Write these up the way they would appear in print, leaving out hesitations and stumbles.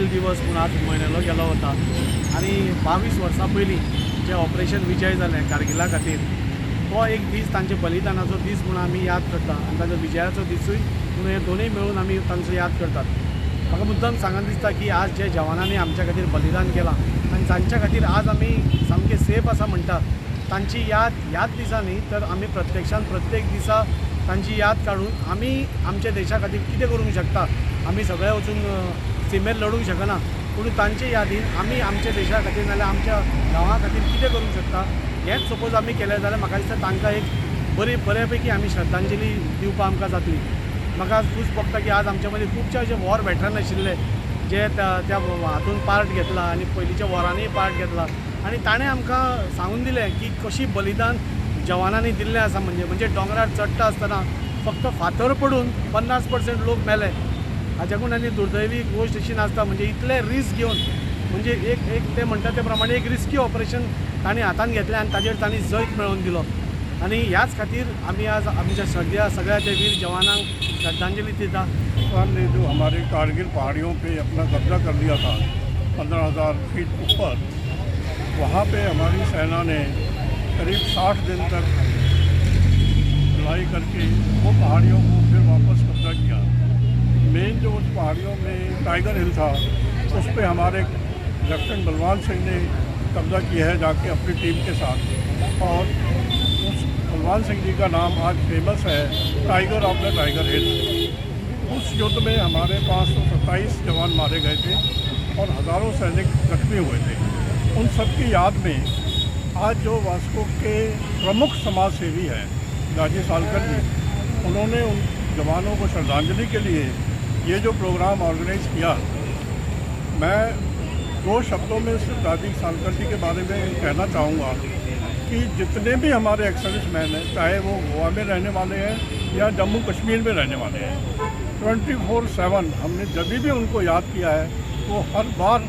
कारगिल दिवस म्हूण आज मनयलो गेलो वता आनी 22 वर्सां पयलीं जें ऑपरेशन विजय जालें कारगिला खातीर, तो एक दीस तांच्या बलिदानाचो दीस म्हूण आमी याद करता आनी तांचो विजयाचो दिसूय म्हणून हे दोनूय मेळून आमी तांचो याद करतात. म्हाका मुद्दम सांगन दिसता की आज जे जवानांनी आमच्या खातीर बलिदान केलां आनी जांच्या खातीर आज आमी सामके सेफ आसा म्हणटा, तांची याद ह्याच दिसा न्ही तर आमी प्रत्यक्षान प्रत्येक दिसा तांची याद काडून आमी आमच्या देशा खातीर कितें करूंक शकता. आमी सगळे वचून सिमेर लडूंक शकना, पूण तांचे यादीन आमी आमच्या देशा खातीर नाजाल्यार आमच्या गांवा खातीर कितें करूंक शकता हेंच सपोज आमी केलें जाल्यार म्हाका दिसता तांकां एक बरी बऱ्या पैकी आमी श्रद्धांजली दिवपाक आमकां जातली. म्हाका आज खूब भोगता की आज आमच्या मदीं खुबशे अशे वॉर वेटरन आशिल्ले जे त्या त्या हातून पार्ट घेतला आनी पयलींच्या वॉरांनी पार्ट घेतला आनी ताणें आमकां सांगून दिलें की कशी बलिदान जवानांनी दिल्लें आसा. म्हणजे दोंगरार चडटा आसतना फक्त फातर पडून 50% लोक मेले. हाच्याकून आनी दुर्दैवी गोश्ट अशी नासता. म्हणजे इतले रिस्क घेवन, म्हणजे एक एक ते म्हणटा ते प्रमाणे एक रिस्की ऑपरेशन तांणी हातान घेतलें आनी ताजेर तांणी जैत मेळोवन दिलो. आनी ह्याच खातीर आमी आज आमच्या सगळ्या सगळ्या त्या वीर जवानांक श्रद्धांजली दिता. पाकिस्तान ने जो हमारे कारगिल पहाड़ियों पे अपना कब्जा कर लिया था 15,000 फीट ऊपर, वहाँ पे हमारी सेना ने करीब 60 दिन तक लड़ाई करके वो पहाड़ियों को फिर वापस कब्जा किया. मेन जो उस पहाड़ियों में टाइगर हिल था, उस पर हमारे लेफ्टिनेंट बलवान सिंह ने कब्जा किया है जाके अपनी टीम के साथ और उस बलवान सिंह जी का नाम आज फेमस है, Tiger of the Tiger Hill. उस युद्ध में हमारे 527 जवान मारे गए थे और हज़ारों सैनिक जख्मी हुए थे. उन सब की याद में आज जो वास्को के प्रमुख समाज सेवी हैं दाजी सालकर जी, उन्होंने उन जवानों को श्रद्धांजलि के लिए ये जो प्रोग्राम ऑर्गेनाइज किया, मैं दो शब्दों में सिर्फ दाजी सालकर जी के बारे में कहना चाहूँगा कि जितने भी हमारे एक्स सर्विस मैन हैं, चाहे वो गोवा में रहने वाले हैं या जम्मू कश्मीर में रहने वाले हैं, 24/7 हमने जब भी उनको याद किया है, वो हर बार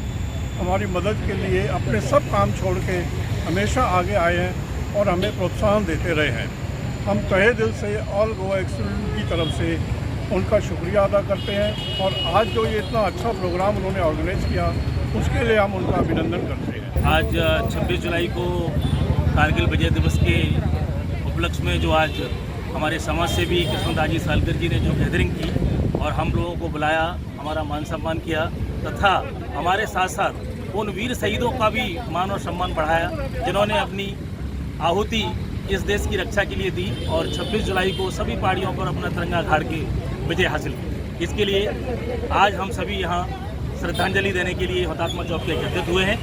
हमारी मदद के लिए अपने सब काम छोड़ के हमेशा आगे आए हैं और हमें प्रोत्साहन देते रहे हैं. हम तहे दिल से ऑल गोवा एक्स की तरफ से उनका शुक्रिया अदा करते हैं और आज जो ये इतना अच्छा प्रोग्राम उन्होंने ऑर्गेनाइज़ किया, उसके लिए हम उनका अभिनंदन करते हैं. आज 26 जुलाई को कारगिल विजय दिवस के उपलक्ष्य में जो आज हमारे समाज सेवी कृष्ण दाजी सालकर जी ने जो गैदरिंग की और हम लोगों को बुलाया, हमारा मान सम्मान किया तथा हमारे साथ साथ उन वीर शहीदों का भी मान और सम्मान बढ़ाया जिन्होंने अपनी आहुति इस देश की रक्षा के लिए दी और 26 जुलाई को सभी पहाड़ियों पर अपना तिरंगा गाड़ के विजय हासिल की. इसके लिए आज हम सभी यहाँ श्रद्धांजलि देने के लिए हुतात्मा चौक पे एकत्रित हुए हैं.